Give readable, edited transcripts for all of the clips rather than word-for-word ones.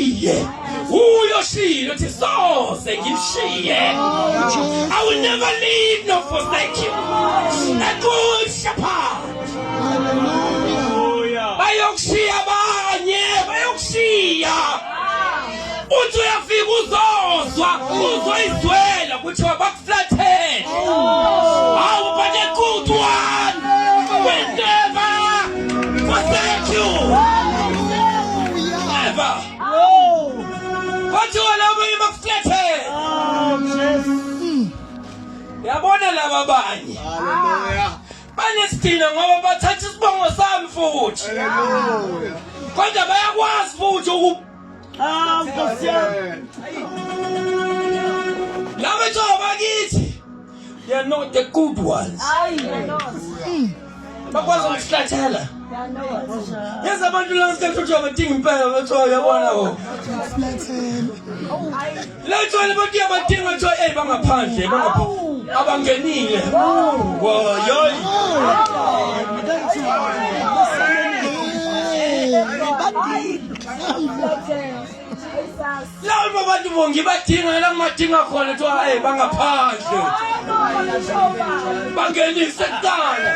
ngikushiye. Uyoshilo uthi soze ngikushiye. I will never leave nor forsake you. A good shepherd. Hallelujah. Bayokushiya abanye, bayokushiya. Uthi uyafika uzozwa, uzoyizwela kuthiwa bakuflathele. Hawu, but a good one will never forsake you. Never. Kwathiwa labo bakuflathele. Yabona laba abanye. Hallelujah. Banesidina ngoba bathatha isibongo sami futhi. Hallelujah. Kodwa bayakwazi futhi uku Ah, Nkosi yami. laba ethiwa bakithi. They are not the good ones. Bakwazi ukusihlathela. Yazi abantu la ngesikhathi kuthiwa badinga impela bathiwa uyabona bo. La kuthiwa abantu abadinga kuthiwa hey bangaphandle bangaphandle abangenile. Wa yoy. Labo bantu bo ngibadinga la ngibadinga khona kuthiwa hey bangaphandle. Bangenise kuqala.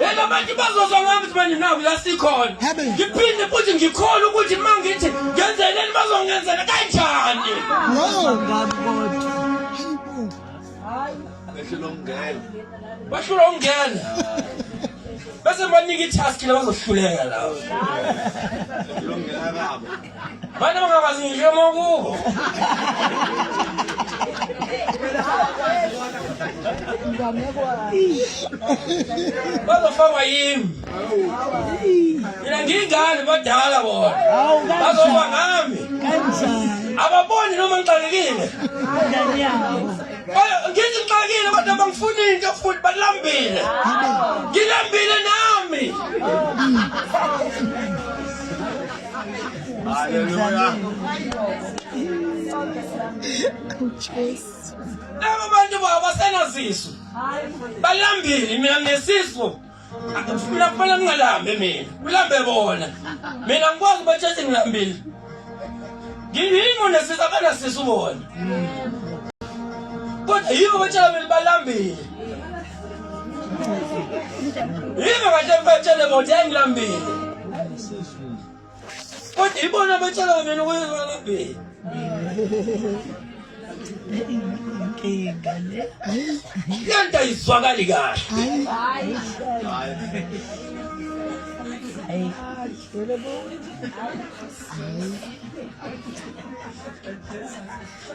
Yena abantu bazozwa ngami ukuthi manje naku la sikhona. Ngiphinde futhi ngikholwa ukuthi uma ngithi ngenzeleni bazongenzela kanjani. Behlula ukungena. Bahlula ukungena. Bese banika i-task la bazohluleka la. Behlula ukungena kabo. Bana bangakwazi ngisho uma kubo. Bazofakwa yimi. Mina ngiyingane badala bona. Bazofa ngami. Kanjani? Ababoni noma ngixakekile. Ingane yabo. Ngithi ngixakekile kodwa bangifuna into futhi balambile. Ngilambile nami. Hallelujah. Laba bantu abasenazisu. Balambile mina nginesisu. Mina kufanele ngingalambi mina. Kulambe bona. Mina ngikwazi ubatshela ngilambile. Ngiyimi onesisu abanasisu bona. Kodwa yibo batshela mina balambile. Yibo kahle batshele bona ngilambile. Kodwa ibona betshela mina ukuthi balambile. Inkinga le. Lento ayizwakali kahle. Hayi.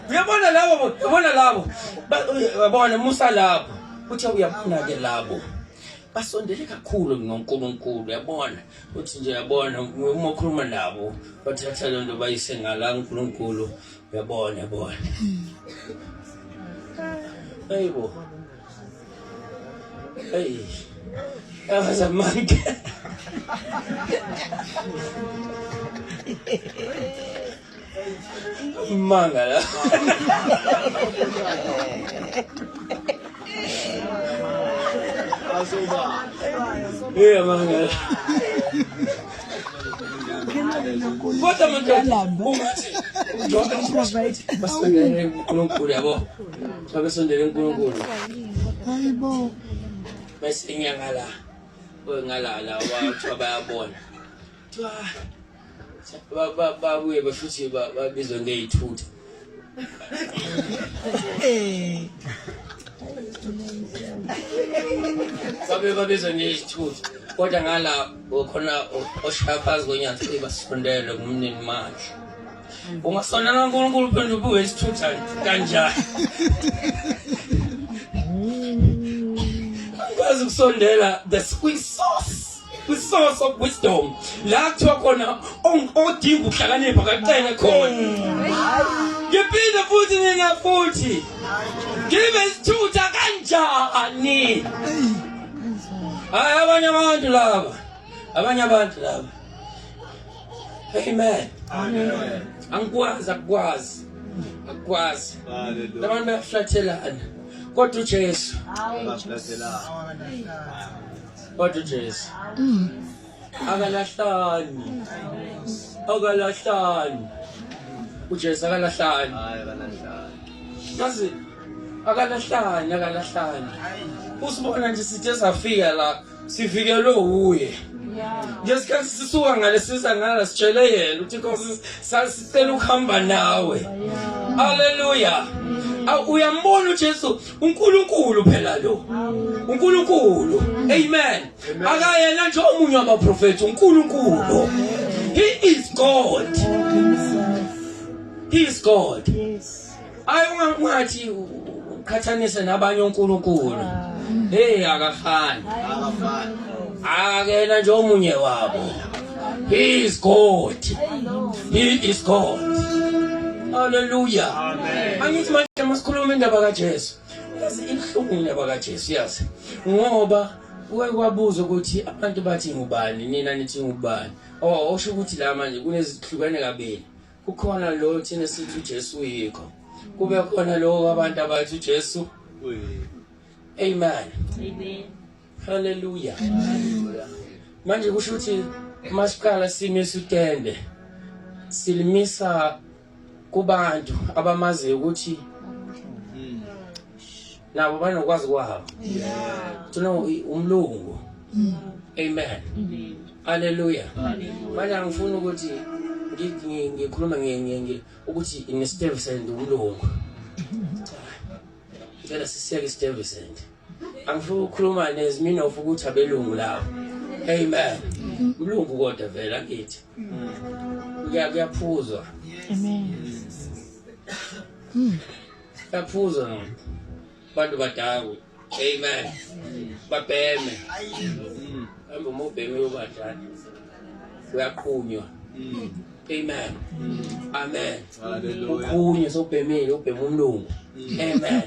Uyabona labo, uyabona labo. Uyabona musa labo. Uthi uyabona ke labo. Basondele kakhulu noNkulunkulu, uyabona. Uthi nje uyabona uma ukhuluma nabo bathatha le nto bayise ngala uNkulunkulu uyabona yabona. Hayibo. Hey. Yaza manje. Manga la. Azoba. Yeah, manga. Kodwa madoda ungathi basondele kuNkulunkulu yabo. Babesondele kuNkulunkulu. Hayibo. Bese inyanga la. Ngala la wathiwa bayabona. Kuthiwa babuye bashuthi babizwe ngey'thutha. Eh. Babe babizwe ngey'thutha. Kodwa ngala khona oshaya phansi konyazi basondele ngumnini mandla. Ungasondela uNkulunkulu phinde ubuke isithutha kanjani? Angikwazi ukusondela the squeeze sauce. Kwi-source of wisdom la kuthiwa khona odinga ukuhlakanipha kacele khona. Ngiphinde futhi mina futhi ngibe isithutha kanjani? Hayi abanye abantu laba, abanye abantu laba. Amen. Amen. Angikwazi akukwazi. Akukwazi. Hallelujah. Labantu bayaflathelana. Kodwa uJesu, Abaflathelana. kodwa uJesu. Akalahlani. Akalahlani. UJesu akalahlani. Hayi akalahlani. Yazi akalahlani akalahlani. Usibona nje sithe safika la sifikelwe uye. Ngesikhathi sisuka ngale siza ngala sitshele yena ukuthi Nkosi sasicela ukuhamba nawe. Haleluya. Uyambona uJesu uNkulunkulu phela lo. uNkulunkulu. Amen. Akayena nje omunye wabaprofeti uNkulunkulu. He is God. He is God. Yes. Ayi ungathi uqhathanise nabanye onkulunkulu. Hey akafani. Akafani. Akena nje omunye wabo. He is God. He is God. Hallelujah. Amen. Angithi manje masikhuluma indaba kaJesu. Yazi ibuhlungu indaba kaJesu yazi. Ngoba kuke kwabuza ukuthi abantu bathi ngubani nina nithi ngubani. Oh osho ukuthi la manje kunezihlukene kabili. Kukhona lo thina sithi uJesu uyikho. Kube khona lo abantu abathi uJesu Amen. Amen. Hallelujah. Manje kusho ukuthi masiqala simisa utende silimisa kubantu abamaziyo ukuthi nabo banokwazi kwabo. Thina umlungu. Amen. Hallelujah. Manje angifuni ukuthi ngikhuluma ukuthi ngiStuyvesant umlungu. Ngicela sisiyeke iStuyvesant. Angifuni ukukhuluma neziminofu ukuthi abelungu labo. Amen. Umlungu kodwa vele angithi. Kuyaphuzwa. Amen. Kuyaphuzwa no. Abantu badakwe. Amen. Babheme. Hamba uma ubheme uyobanjani. Uyaqhunywa. Amen. Amen. Hallelujah. Uqhunywe sewubhemile ubhema umlungu. Amen.